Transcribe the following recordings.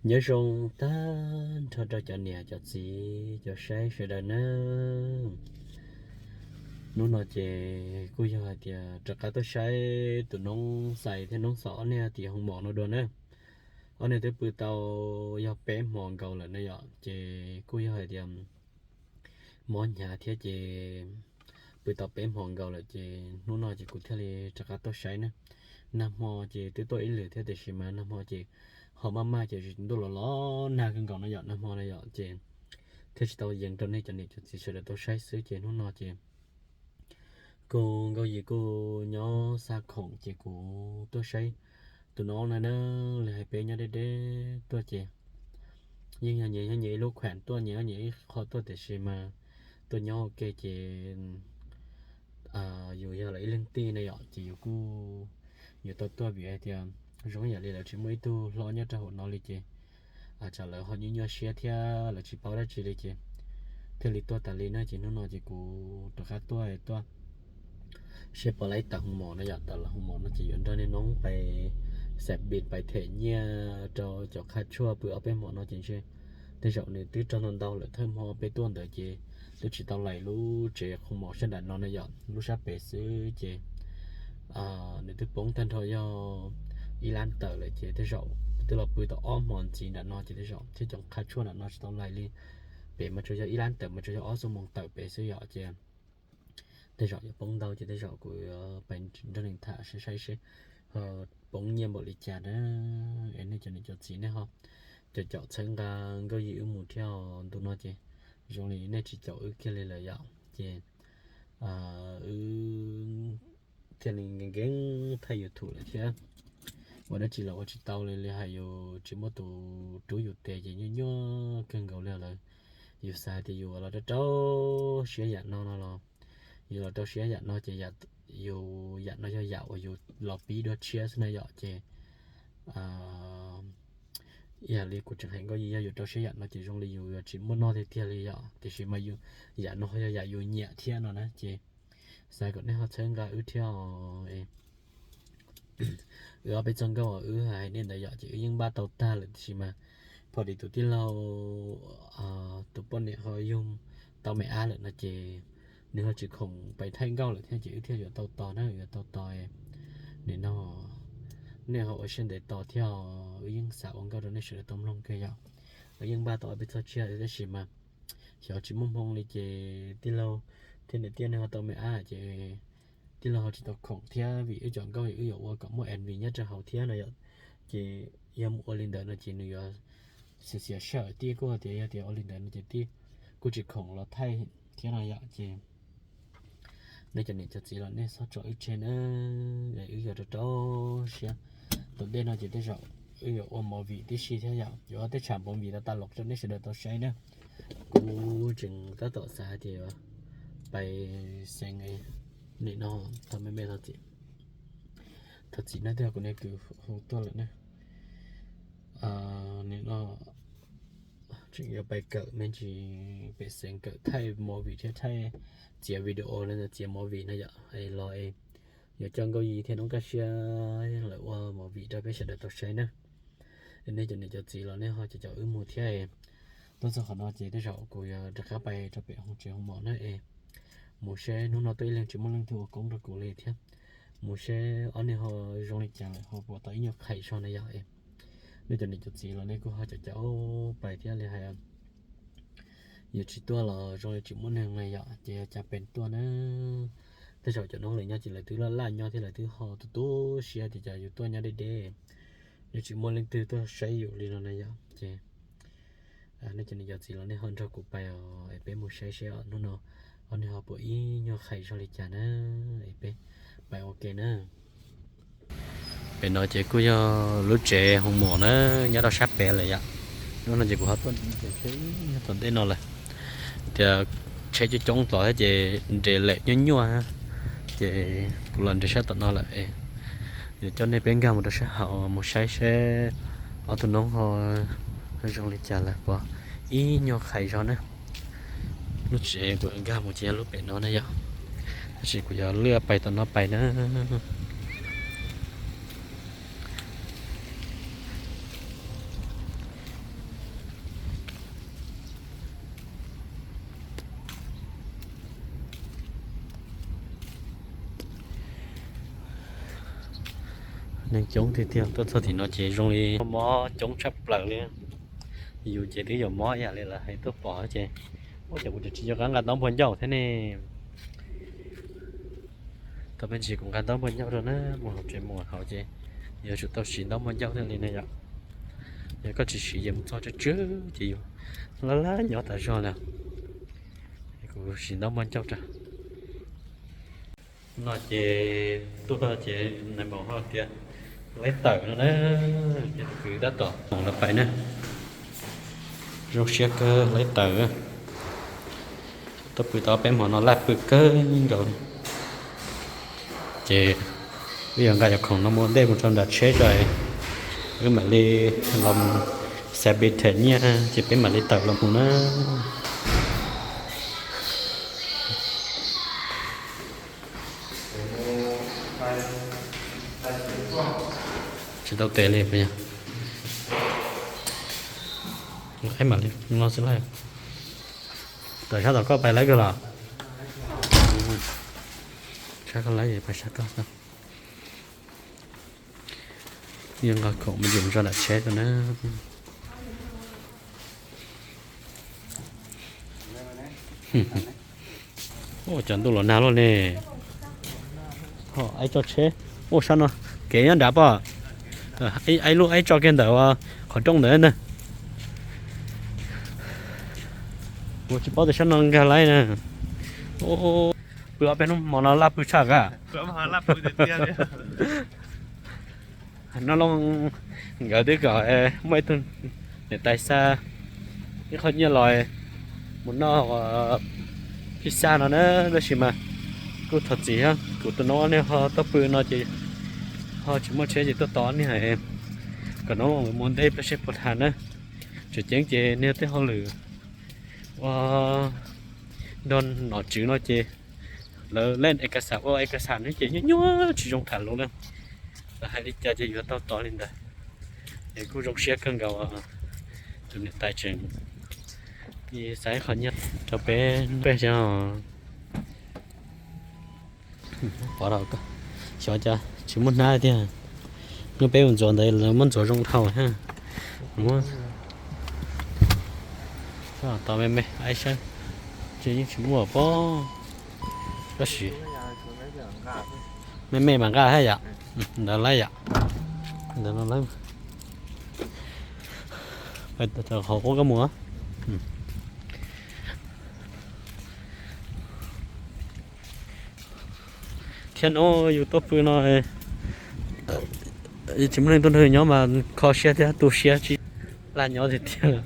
Nyob zoo tag nrho rau cov niam cov txiv cov saib sawv daws nawb. Hnub no ces kuj yog hais tias rov qab tuaj saib tus noob xais thiab noob xov ob niag tim hoo mom no dua na. Ob niag twb pw tau yog peb hmo nkaus lawm na yom, ces kuj yog hais tias mob hnyav thiab ces pw tau peb hmo nkaus lawm ces hnub no ces kuv thiaj li rov qab tuaj saib na. Nag hmo ces twb tuaj ib lwm thiab tiam sis mas nag hmo ces ho maj maj ces ntuj los los nag kawg nkaus no yom, nag hmo no yom, ces thiaj tsis tau yees rau nej cov niam cov txiv sawv daws tau saib xwb ces hnub no ces kuv Nkauj Yim kuj nyob xa khoom ces kuv tuaj saib tus noob na na, li hais peb nyob deb deb tuaj ces yeej yog nyias yog nyias ib lub khuam tuaj, nyias yog nyias ib qho tuaj tiam sis mas tuaj nyob ua ke ces yus yog lawv ib leeg tij na yom, ces yus kuj yuav tau tuaj vim hais tias zoo yam li lawv tsis muaj ib tug hlob nyob rau hauv no li ces tsam lawv ho nyuaj nyuaj siab thiab lawv tsis paub dab tsi li ces thiaj li tuaj tas li na. Ces hnub no ces kuv rov qab tuaj tuaj seb puas laib tawm hoo mom no yom, tawm hoo mom no ces yuav nrog niag noob pais xam pis pais them nyiaj rau cov qhab tshuaj pw ob peb hmo no ces ntshe tej zaum nws twb raug ntau ntau lawm, thawj hmo peb tuaj ntawd ces twb tsis tau lais lub tsev hoo mom sab nram no na yom, lub sab pem xwb ces nws twb poob tag nrho yog ib lab tawm lawm ces tej zaum twb los pw tau ob hmo ntxiv nram no ces tej zaum thiab cov qhab tshuaj nram no tsis tau lais li. Pem mas tsuas yog ib lab tawm mas tsuas yog ob xuab moos tawm pem xwb yom, ces tej zaum yuav poob ntau ces tej zaum kuv yuav pais nrog nws tham saib saib seb ho poob nyiaj npaum li cas na. Es nej cov niam cov txiv nej ho caum caum txhawb nqa Nkauj Yim wb mus thiab os, ntu no ces zoo li nej tsis caum wb kiag li lawm yom, ces wb thiaj li nkees nkees thaij YouTube lawm thiab. Ua dab tsi los ua tsis tau li, li hais yus tsis muaj tus rub yus tes ces nyuaj nyuaj kawg nkaus li lawm. Yus xav hais tias yus los rau rau siab yam no no los, yus los rau siab yam no ces yus yam no yog yam uas yus los pib dua tshiab xwb na yom, ces yam li kuv tseem hais Nkauj Yim, yog yus rau siab yam no ces zoo li yus yuav tsis muaj noj tiag tiag li yom, tiam sis mas yus yam no yog yam yus nyiam thiab no na ces xav kom nej ho txhawb nqa wb thiab os. Wb ob peb txoj nkauj uas wb hais nej ntawd yom ces wb yeej npaj tau tag lawm tiam sis mas pom li tus tij laug tus poj niam ho yug tau me ab lawm no ces nws ho tsis khoom pais thaij nkauj lawm thiab ces wb thiaj yuav tau tos na, yuav tau tos. Nim no nej ho ua siab ntev tos thiab, wb yeej xav ua nkauj rau nej sawv daws tau mloog kawg yom. Wb yeej npaj tau ob peb txoj tshiab tab sis mas xyov tsis muaj hmoo li ces tij laug thiab niam tij nej ho tau me ab ces tij laug ho tsis tau khoom thiab vim wb cov nkauj wb yuav ua kom muaj MV nyob rau hauv thiab no yom. Ces yog mus ua li ntawd no ces nws yuav xiam xiam sij hawm, tij kuj hais tias yog tias ua li ntawd no ces tij kuj tsis khoom los thaij thiab no yom. Ces nej cov niam cov txiv los nej txhob tso wb tseg na, wb yuav rau rau siab. Tom ntej no ces tej zaum wb yuav ua movie tib si thiab yom, yuav ua tej tsam movie tas tas los rau nej sawv daws tau saib na. Kuv tseem tab tom xav hais tias yuav pais xeev nim no, thaum me me thov txim na, twb yog kuv niag kwv hu tuaj lawm na. Nim no tseem yuav pais kawm me ntsis pem xeev, kawm thaij movie thiab thaij txiav video no, txiav movie no yom, los yuav coj Nkauj Yim thiab Noob Kaj Siab lawv ua movie rau peb sawv daws tau saib na. Nej cov niam cov txiv los nej ho caum caum wb mus thiab. Tuaj txog qhov no ces tej zaum kuv yuav rov qab pais rau pem hoo tsev hoo mom na es, mus seb hnub no tuaj ib leeg tsis muaj leej twg ua koob rau kuv li thiab, mus seb ob niag ho zoo li cas lawm, ho puas tau ib nyuag qhais zog na yom. Nej cov niam cov txiv los nej kuj ho caum caum pais thiab li hais, yuav tsis tuaj los zoo li tsis muaj neeg li yom, ces yuav cas pes tuaj na. Tej zaum cov noob lawv nyob ces lawv twb laj laj nyob thiab lawv twb ho tu tu siab tias cas yus tuaj nyob deb deb, nws tsis muaj leej twg tuaj saib yus li no na yom. Ces nej cov niam cov txiv los nej ho nrog kuv pais os, es peb mus saib seb hnub no ob niag ho puas ib nyuag qhais zog li cas na, es peb pais ua ke na. Pem no ces kuj yog lub tsev hoo mom na, nyob rau sab pem lawm yom. Hnub no ces kuv ho tuaj nres tsheb tom ntej no lawm, tias tsheb coob coob tom thiab ces nres lem nyuaj nyuaj, ces kuv los nres sab tom no lawm. Yuav coj nej peb nkag mus rau sab hauv mus saib seb ob tug noob ho zoo li cas lawm, puas ib nyuag qhais zog na. Lub tsev kuv nkag mus ces yog lub pem no na yom, tab sis kuv yuav lwaj pais tom no pais na. Neeg coob tiag tiag, tuaj txog tim no ces zoo li mob coob tshaj plaws li. Yus ces twb yuav mob ib yam li lawv hais tuaj pom ces, ua cas kuv tsis nco qab nqa ntaub npog ncauj thiab ne. Tau peb ntsis kuv nqa ntaub npog ncauj rau na, mus hauv tsev mus hauv ces yuav tsum tau siv ntaub npog ncauj thiaj li na yom. Yog koj tsis siv ces mus txog tsw tsw ces yus laj laj nyob tas zog li. Kuv siv ntaub npog ncauj rau. No ces tuaj ces nais npaum ho tias laib tawm no na, ces tus kwv tab tom mus lawv pais na. Zoo siab kawg laib tawm. Tuaj pw tau peb hmo no laj pw kawg nkaus li. Ces wb yuav nqa cov khoom no mus ntej mus rau nram tsheb tso, wb mam li los mus xav pes them nyiaj ces peb mam li tawm los mus na. Tsis tau tes li puas yog? Aib mam li no xwb lawm. Tawm sab tom koj pais laib kawg los? Sab koj laib pais sab koj xwb. Yeej nqa khoom me ntsis mus tso nram tsheb rau na. Ua cas ntuj los nag luaj ne. Aib tso tsheb. Ua sab no, kev nyob nrad pom. Aib lub aib tso kiag ntawm qhov rooj ntawd na. Kuv tsis paub tias sab no nkag laib na. Pw ob peb hnub hmo no laj pw tshaj ka. No los nkawd twb kom muaj ib tug niam tais xa ib qho nyiaj los mus noj pizza no na, tab sis mas kuj thov txim thiab, kuv tus noob nej ho tuaj pw no ces ho tsis muaj tsheb ces tuaj tos nej hais kom noob mus ntej peb seb puas tham na. Tseem ceeb ces nej tej hauj lwm ua nrog nom tswv no ces lawv len es kas xas ua es kas xas ne ces nyuaj nyuaj tsis zoo tham lus na. Lawv hais li cas ces yuav tau tos li ntawd. Es kuj zoo siab kawg nkaus tus niam tais tseem xa ib qho nyiaj rau peb peb xyov. Pov rau xyov cas tsis muaj hnab tiag. Hnub peb mus ntxuav ntawd lawv muab ntxuav zoo dhau thiab. Tau me me aib saib, ces yeej tsis muaj pob. Tab sis me me mas nqa thiab yom. Ntawd laib yom. Ntawd no laib. Qhov qub koj mus. Thiab no yus tuaj pw no tsis muaj neeg tuaj nrog yus nyob mas kho siab thiab tu siab tsis laj nyob tiag tiag.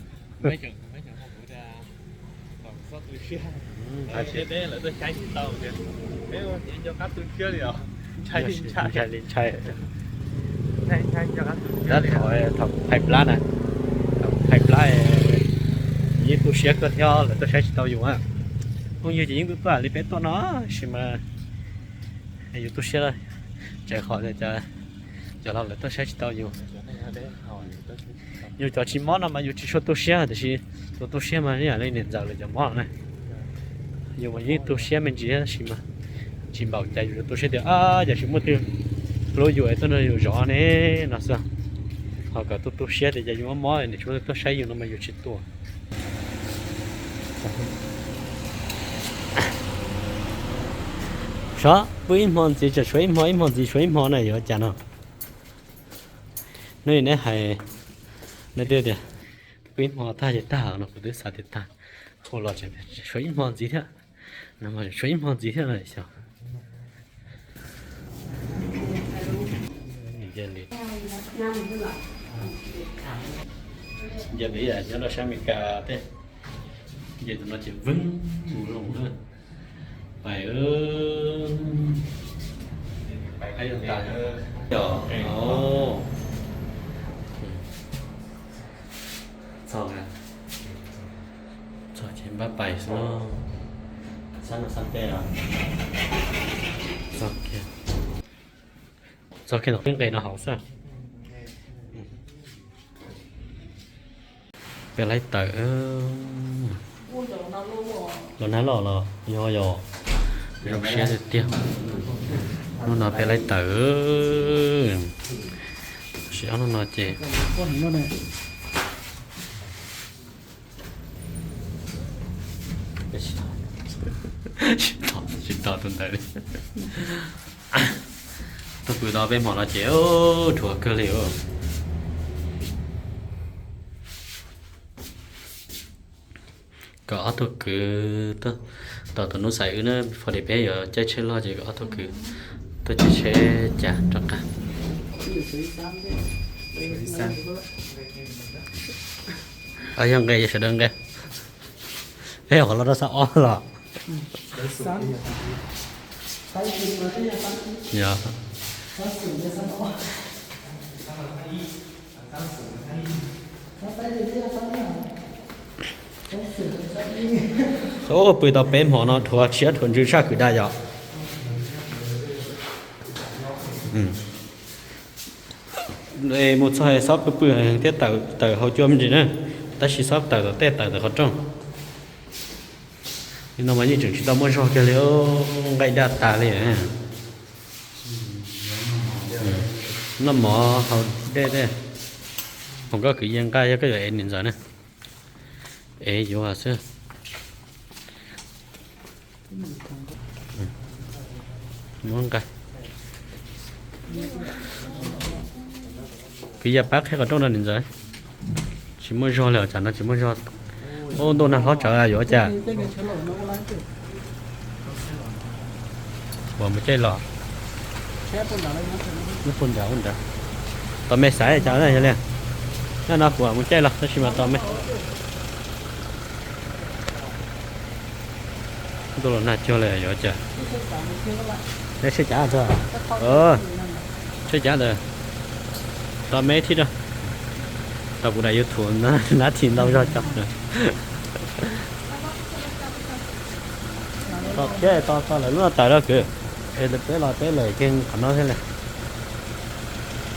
Ntshai li ntshai. Tab thaum, thaum kuv phais plab na, thaum kuv phais plab yeej tu siab kawg thiab lawv tuaj saib tsis tau yus. Phooj ywg ces yeej tuaj tuaj li peb tuaj no sis mas yus tu siab lawm, tsam qhov tias cov laus lawv tuaj saib tsis tau yus. Yus cov tsis mob no mas yus tsis tshua tu siab tiam sis tus tu siab mas ib yam li niam ntxawm lawv cov mob na. Yus mas yeej tu siab me ntsis tab sis mas tsis npaum cas yus tu siab tias ab yam tsis muaj twg hlub yus es tuaj nrog yus zov ne no xwb. Ho kom tu tu siab tias cas yus mob mob niam tsev tuaj saib yus no mas yus tsis tuaj. Sov pw ib hmo ntxiv tseem tshuav ib hmo, ib hmo ntxiv tshuav ib hmo na yuav cas no. Neb neb hais, neb twb tias pw ib hmo tag ces tag no kuv twb xav tias tag, hu los tshuav ib hmo ntxiv thiab. No mas tshuav ib hmo ntxiv thiab no xyov. Nce li, nce li nyob rau sab Amelikas tej, nce tus no ces vwb mus zoo na. Pais, pais tas, txog, txog ces npaj pais xwb. Sab no sab teb los, txog kiag, txog kiag tom teb nqes no hauv xwb. Peb laib tawm, los nab loj los yog yog, zoo siab tiag tiag. Hnub no peb laib tawm, Ob no no ces tsis to, tsis to tus ntawd li. Tuaj pw tau peb hmo no ces dhuav kawg li. Kom ob tug kwv, tos tus nub xaiv wb na, fo di peb yuav caij tsheb loj ces kom ob tug kwv tuaj caij tsheb cas rov qab. Yog nqe, yog sawv daws nqe. Peb qhov los rau xab ob los. Yog. Pw tau peb hmo no dhuav siab dhuav ntsws tshaj kwv dab yom. Mus txog xob pw pw thiab tawm hauv cua me ntsis na, tab sis xob tawm tom tej tawm tom qhov rooj. Li no mas yeej tseem tsis tau muaj zog kiag li, nqaij daj tas li. Noj mov haus dej tej. Hos koj kwv yees nqaij, yog koj yuav ev niam ntxawm na, ev yuav xwb. Muab nqa. Kwv yees pab qhib qhov rooj rau niam ntxawm. Tsis muaj zog li os, tsam no tsis muaj zog. Ub, ntuj nag hlob tsawv yuav cas. Kuv mus caij los. Nyob puag nrad, puag nrad. Tos me xaiv cas na yog li. Nyob no kuv mus caij los tab sis mas tos me. Ntuj los nag cuag li yuav cas. Neb seb cav txog. Seb cav ntawd. Tos me thib rau. Tos kuv daim YouTube nab thi ntau zog cov. Tos thiab tos tos lawv lub no tawm lawm kwv. Es peb los peb lawm kiag qhov no thiab li.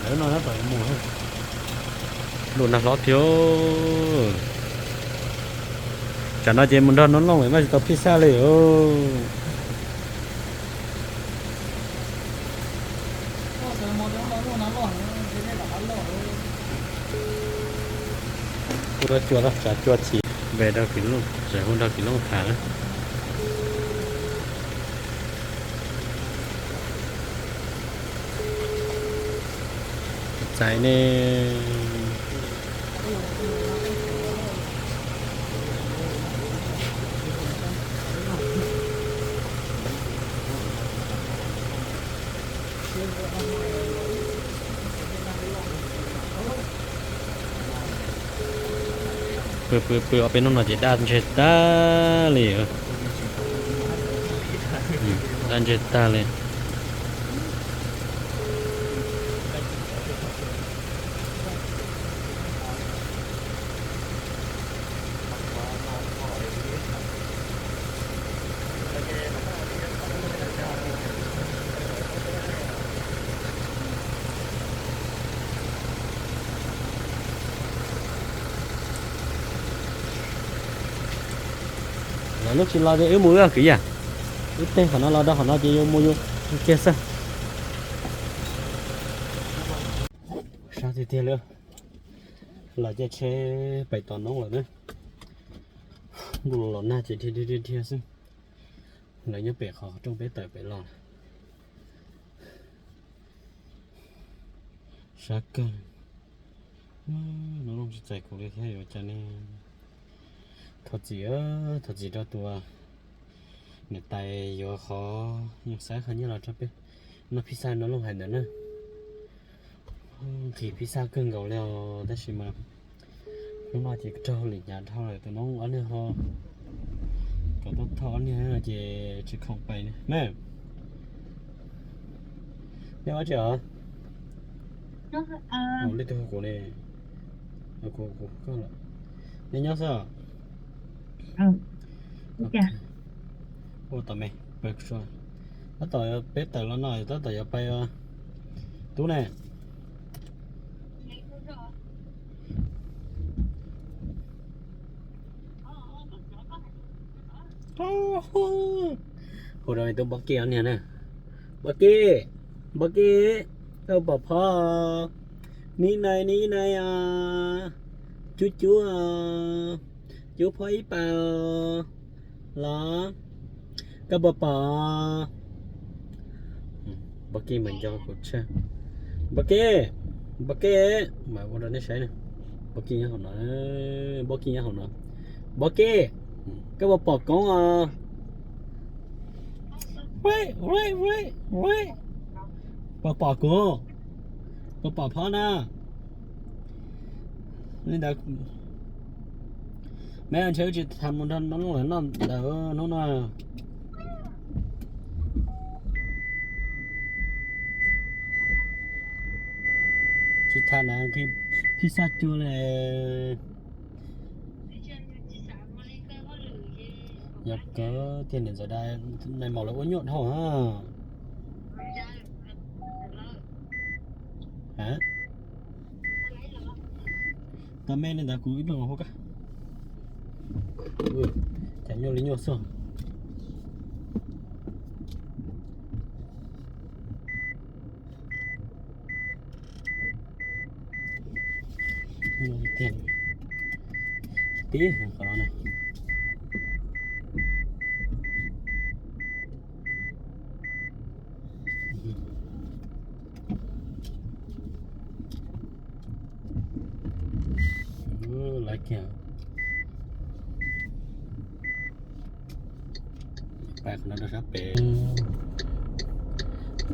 Lawv no nyob tom mus. Ntuj nag hlob tiag. Tsam no ces mus nrog Noob Looj maj tsis tau phij xaj li. Hu rau cua, tsav cua chim npe rau Kiv Looj, tseem hu nrog Kiv Looj tham na. Txais ne. Pw pw pw ob peb hnub no ces daj ntseg tag li. Daj ntseg tag li. Lawv lub tsis los ces wb mus wb kwv yam. Wb tej qhov no los rau qhov no ces yuav mus yus kiag xwb. Sab tiag tiag li. Los caij tsheb pais tom Noob lawm na. Ntuj los nag ces dhia dhia dhia xwb. Lawv nyob pem qhov rooj peb tawm pem los. Sab kawg. Noob Looj tsis txais kuv li thiab yuav cas ne. Thov txim, thov txim rau tus niam tais yuav qhov xaib qhov nyiaj los rau peb noj phij xaj Noob Looj hais ntawd na. Nqhis phij xaj kawg nkaus li os tab sis mas hnub no ces raug lim hnyav dhau lawm tus Noob ob niag ho kom tuaj thauj ob niag ces tsis khoom pais na. Nej ua tsi os? Leej twg hu kuv ne? Kuv, kuv koj lawm. Nej nyob xwb os? Ua tom me, tab tom peb tawm los no tab tom yuav pais os. Tub ne? Hu rau tub Npov Kij niag na. Npov Kij, Npov Kij, koj pom phov, Nib nai nib nai os, cub cub os, cub phoj ib pas os, los koj puas pom? Npov Kij mas nco kuv tshaj. Npov Kij, Npov Kij, mas ua rau nej saib na. Npov Kij nyob hauv no, Npov Kij nyob hauv no. Npov Kij, koj puas pom koob os? Puas pom kuv? Puas pom phoj na? Li ntawd, me ntshe wb tsis tham mus nrog Nob Looj lawv noj ntawd hnub no. Tsis tham na, nqhis phij xaj cuag li. Yog kawg tiag, niam ntxawm da nai maum lawv ua nyuaj dhau. Ha, tau me li ntawd kuv ib pliag hu koj. Cas nyuaj li nyuaj xwb. Nyuaj li tiag. Tib qhov no na. Lawv kiag. Pais qhov no rau sab pem.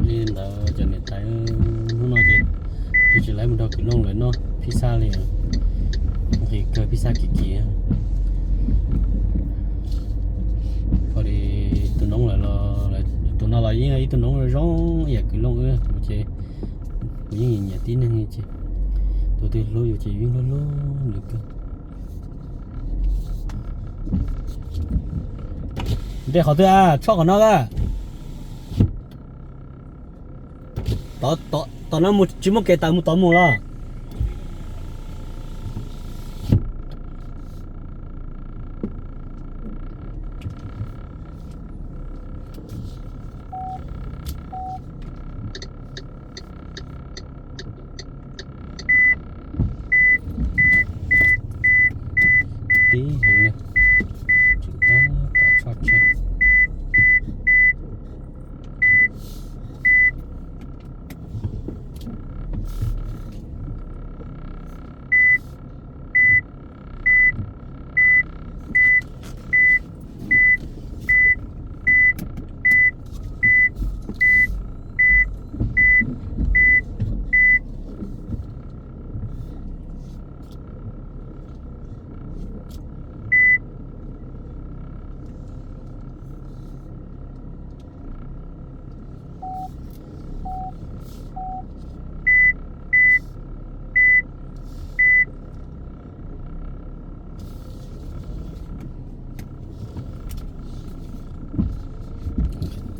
Li ntawd cov niam tais hnub no ces tsis tsis lawv mus nrog kwv Looj lawv noj phij xaj li. Nqhis kawg phij xaj kim kim. Ua li tus noob lawm los, tus no los yeej yog ib tug noob zoo ib yam kwv Looj wb ces kuv yeej nyiam tib neeg ces tus twg hlub yus ces yeej hlub hlub nws kawg. Nres qhov twg a, tshoj qhov no a. Tom no mus tsis muaj kev tawm mus tod mus los. Tib heev na, tseem tab tom tshoj tshej.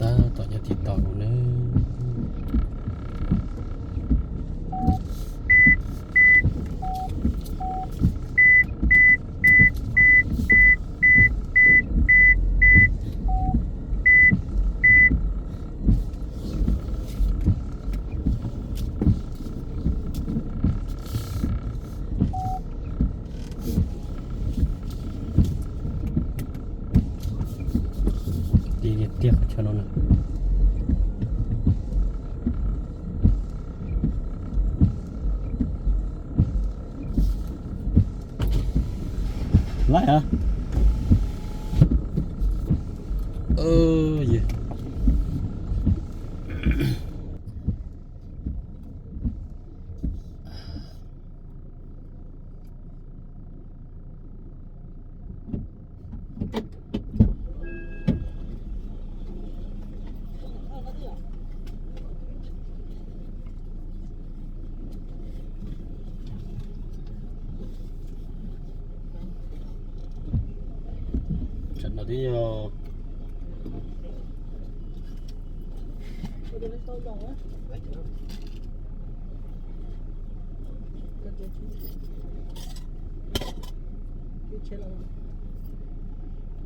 Tab tom nyob tim tod mus nawb. Ti tiag qhov chaw no na. Laij hab. Tam no twb yog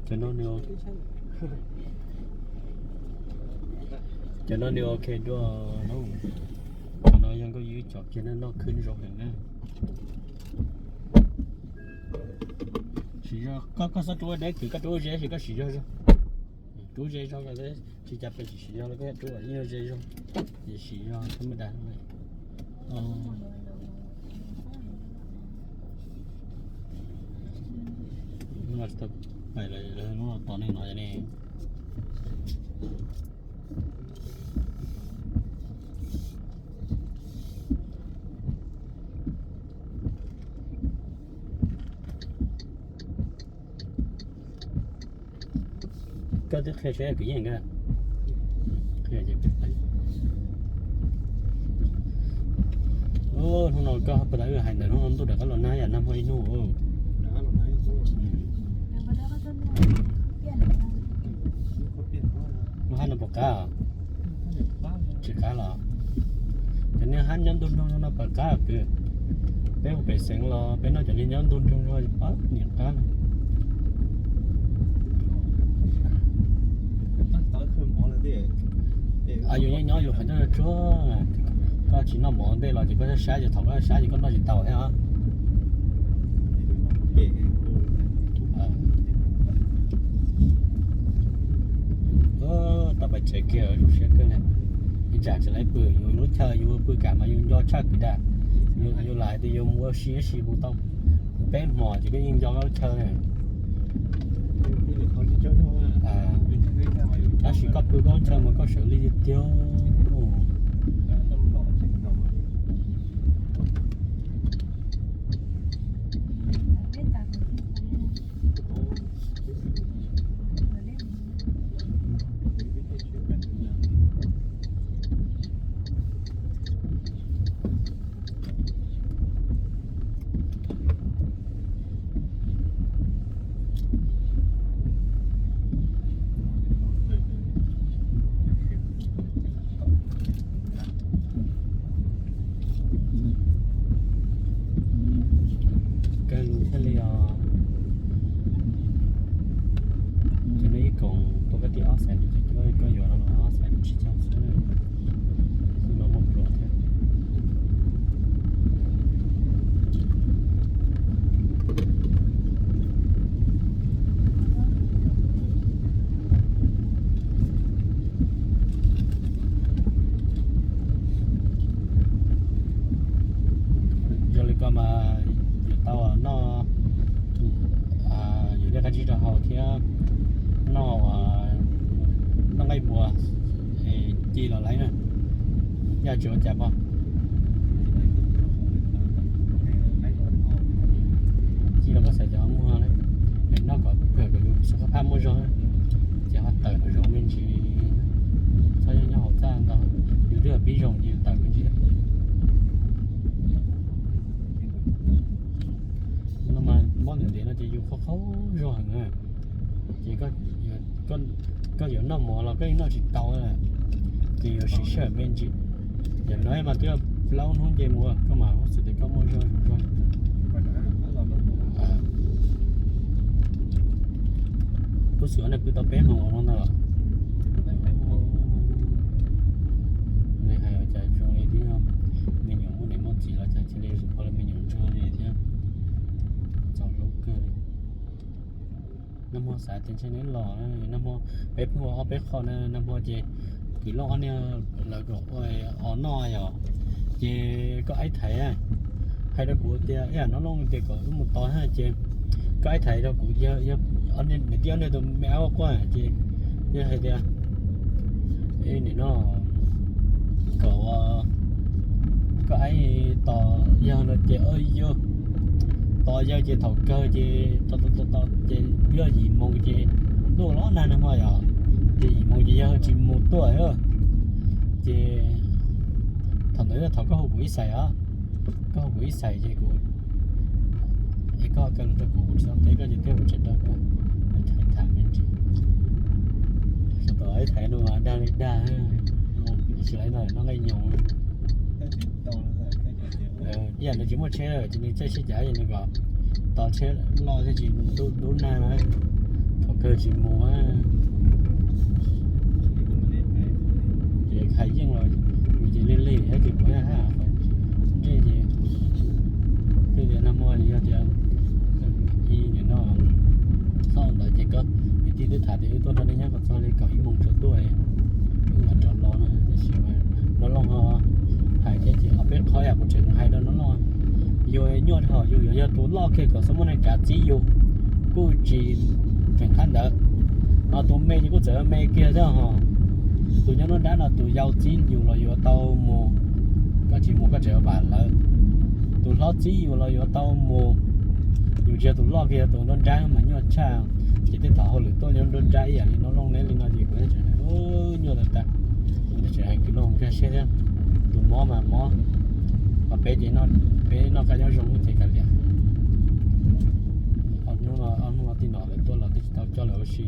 cov no nws, cov no nws ok dua no. Cov no Yog nkauj ywg cov kiag no noj khwb zoo heev na. Siv zog, koj, koj txhob rub deb kwv, koj rub ze, koj siv zog, rub ze zog, tsis cas pes tsis siv zog los koj rub ib ze zog, ces siv zog thab me das. Pais lawm, lawv tos nej no ne. Koj twb qhia seb kwv yeej koj. Hnub no koj puas tas wb hais ntawm hnub no ntuj rov qab los nag yam nag hmo ib hnub. Lub hab no puas qab? Tsis qab los? Cov niag hab nyob ntug nroog no puas qab kwv? Peb mus pem xeev los peb noj cov niag nyob ntug nroog no pab nim qab. Yus yeej nyob yus qhov ncauj tsuag, koj tsis noj mov ntej los ces koj saib ces thaum koj saib ces koj noj tsis tau thiab os. Tau pais tsev kiag zoo siab kawg na. Ib tsam tsis laib pw, yus lub chaw yus pw kam mas yus nco tshaj kwv dam. Yus lam hais tias yus mus ua si ua si mus tau peb hmos ces koj yeej nco koj lub chaw na. Tab sis koj pw koj lub chaw mas koj sawv li tiag tiag. Kawg thiaj li os. Ces nws ib koom tuaj koj tias ob xees cuaj, koj yuav no los ob xees tsib caug xwb na. Xwb no muaj pluas thiab. Yog li ko mas yuav tau noj, yuav liaj qab zib rau hauv thiab noj, noj nqaij npua ci los laiv na. Yaj tsis ua cas pog. Ci los koj xaiv cov muag, noj kom kawg kom yus xub qab phaj muaj zog, ces ho tawm kom zoo me ntsis. Txhob nyob hauv txaj ntau, yus twb pib zoo ces yus tawm me ntsis. No mas mob ntiav ntiav no ces yus qaug qaug zog heev na. Ces koj yuav noj mov los koj yeej noj tsis tau, ces yuav siv sij hawm me ntsis. Yam no mas twb plaub hnub nce mus koj mam paub xwm tias koj muaj zog zus zog. Tub xwm nej pw tau peb hmo no ntag los? Nws hais ua cas zoo li twb me nyuam muaj niam muaj txiv los cas cia li ua li me nyuam ntsuag li thiab. Txaus hlub kawg li. Nag hmo xav tias ntshe neb los, nag hmo peb pheej ua ob peb qho na, nag hmo ces kwv Looj ob niag lawv kom ua os noj yom, ces koj aib thaiv hais rau kuv tias ib yam no Looj tias kom wb mus tos na, ces koj aib thaiv rau kuv, niam tij ob niag tus me ab quaj ces yog hais tias nim no kom koj aib tos yawg no ces yawg, tos yawg ces thaum kawg ces tos tos tos ces yog yim moos ces ntuj los nag nag hmo yom, ces yim moos ces yawg tsis mus tuaj. Ces thaum ntawd yog thaum koj hu kuv ib xais os, koj hu kuv ib xais ces kuv, es koj kaw lus rau kuv, kuv tsis tau teb koj ces thiaj ua tsev rau koj. Tham me ntsis, tau ib thaiv no dag li dag, tsis laib no noj nqaij nyoos. Ib yam nws tsis muaj tsheb ces nws caij tsheb cav ces nws kom tos tsheb los thiaj tsis dub nag na, thaum kawg tsis mus. Ces hais yeej los ces lig lig thiab ces kuv hais Ces twb tias nag hmo yog tias ib nim no txog ntawd ces koj niam tij twb tham tias wb tuaj nrog nej nyob kom txog li kaum ib moos tsaus tuaj wb mam rov los no. Tiam sis mas Noob Looj ho hais thiab ces ob peb qhov yam kuv tseem hais rau Noob Looj, yus nyuaj dhau, yus yuav yog tus loj kiag kom txhob muaj neeg kav txib yus kuj tsis kheev qab ntawd. Ho tus me ces kuj txawm me kiag thiab ho. Tus nyob nruab nrab no tus yau txib yus los yuav tau mus, koj tsis mus koj tseem vam lawv. Tus hlob txib yus los yuav tau mus, yus tsis yog tus loj kiag, tus nruab nrab mas nyuaj tshaj. Ces tej thaum hauj lwm tuaj nyob nruab nrab ib yam li Noob Looj neb li no ces kuv tseem hais nyuaj tas tas. Kuv tseem hais kwv Looj nkag siab thiab. Tus mob mas mob, ho peb ces peb noj qab nyob zoo ces kav liam. Ob hnub no tij nom lawv tuaj los twb tsis tau coj lawv ua si.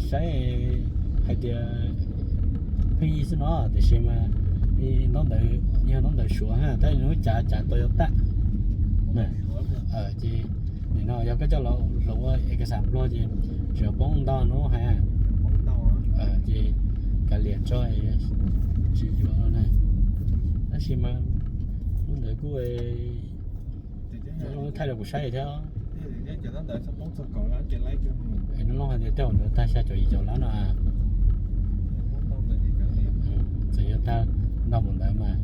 Saib hais tias pheej yig xwb no tiam sis mas ntaub ntawv, yog ntaub ntawv Suav ha, tab sis hnub cav cav tau yuav tag. Ces nim no yog koj coj los hloov ua es kas xas Nplog ces tseem poob ntau no hais. Ces kav liam tso, tsis yuav no na. Tab sis mas lub ntawd kuj thaij rau kuv saib thiab. Noob Looj hais tias tej zaum ntawd tag xya caum yim caum lab no. Txawm yog tag ntau mus ntawd mas,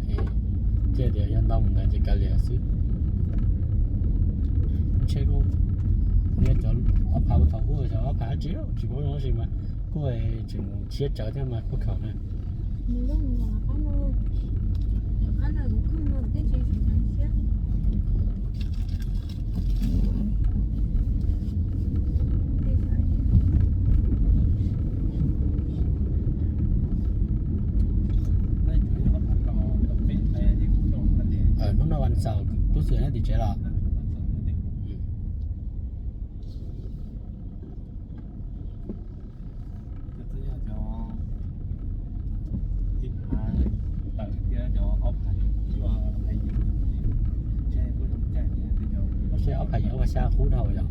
thiaj tias yog ntau mus ntawd ces kav liam xwb. Tsheb kuj, niaj cov ob phav kuj thaum ub, cov ob phav tsis, tsis paub zoo tab sis mas kuj tseem siab tsawv thiab mas kuj khaum na. Hnub no vas xaum tub xwm nyob tim tsev los? Seb ob phav yim ob phav xya qub dhau yom.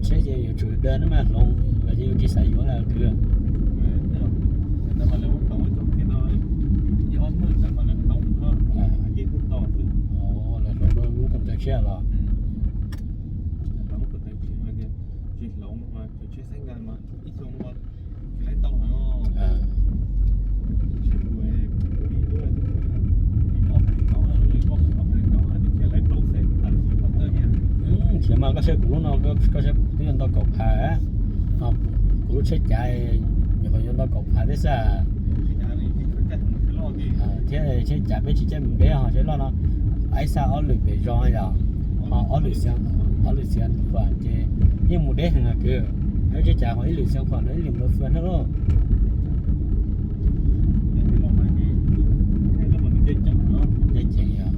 Tsheb ces yuav tsum dag na mas hloov los ces yuav tsis xav yuav lawm kwv. Lawv hloov lub koom tais tshiab los. Thiab mas koj saib kuv lub no, koj saib twb yuav ntau kaum phav. Kuv lub tsheb cav nyuam qhuav yuav ntau kaum phav thiab xwb. Thiab tsheb cav peb tsis caij mus deb ho tsheb loj no, ib xaj ob lwm pem zos yom, ho ob lwm xiav, ob lwm xiav fam ces yeej mus deb heev kwv. Lub tsheb cav ho ib lwm xiav fam no ib lwm mus fam na lauj. Nce ceev yom.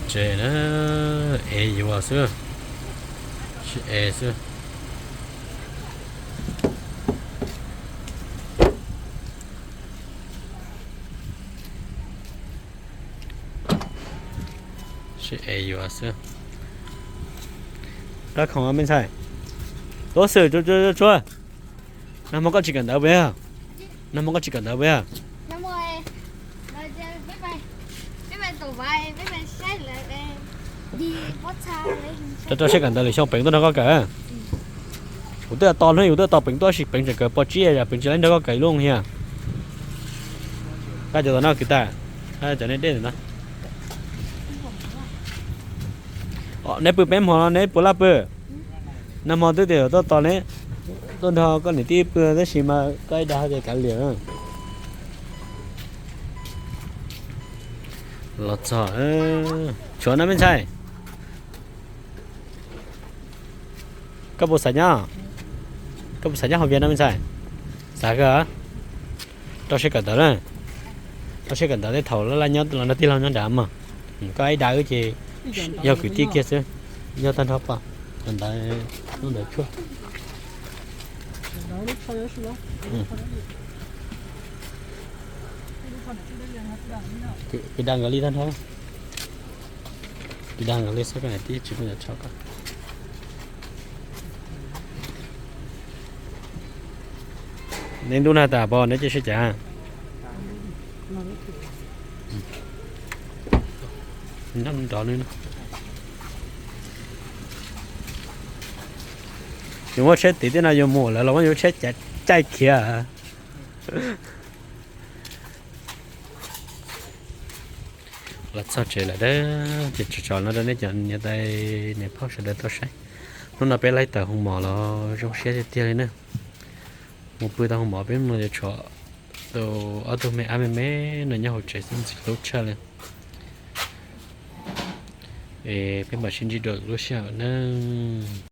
Tsev na, ev yuav xwb, sib ev xwb. Sib ev yuav xwb. Rab khoom me ntxhais, tuab xwm tsuag tsuag. Nag hmo koj tsis kawm ntawv puas yog? Nag hmo koj tsis kawm ntawv puas yog? Rau rau siab kawm ntawv lwm xyoo Peev tuaj nrog koj kawm. Kuv twb tos hnub yus twb tos Peev tuaj sis Peev tseem kawm pos tsib, Peev tsis laib nrog koj kawm lub hia. Koj cov tom no kwv tas, cov nej dej ntawm no. Neb pw peb hmo no neb puas laj pw? Nag hmo twb tias yuav tuaj tos neb. Tuaj nrog koj niam tij pw tab sis mas koj ib dag tias kav liam. Los txog, tshuav no me ntxhais. Koj puas xav nyob? Koj puas xav nyob hauv Vias no me ntxhais? Xav kawg. Rau siab kawm ntawv na. Rau siab kawm ntawv tej thaum laj laj nyob los nrog tij laug nyob nrad mog. Koj ib dag wb ces yog kwv tij kiag xwb, yog tag nrho pom ntawd, ntawd tshuaj. Kwv dag nkawd li tag nrho. Kwv dag nkawd li xwb, koj niam tij tsis muaj cov tsho koj. Neb ntuj nag tas pom neb cia sib cav. Nrov nrov li no. Yus muaj tsheb tid tej no yus mus lawv los muab yus tsheb caij khiav. Los txog tsev lawm dab, ces tso tso no rau nej cov niam tais niam phauj sawv daws tau saib. Hnub no peb laij tawm hoo mom los zoo siab tiag tiag li na. Mus pw tau hoo mom peb mus yuav tshuav tau ob tug me ab me me no nyob hauv tsev xwb ntxim hlub tshaj li. Es peb mam sib ntsib dua lub sij hawm na.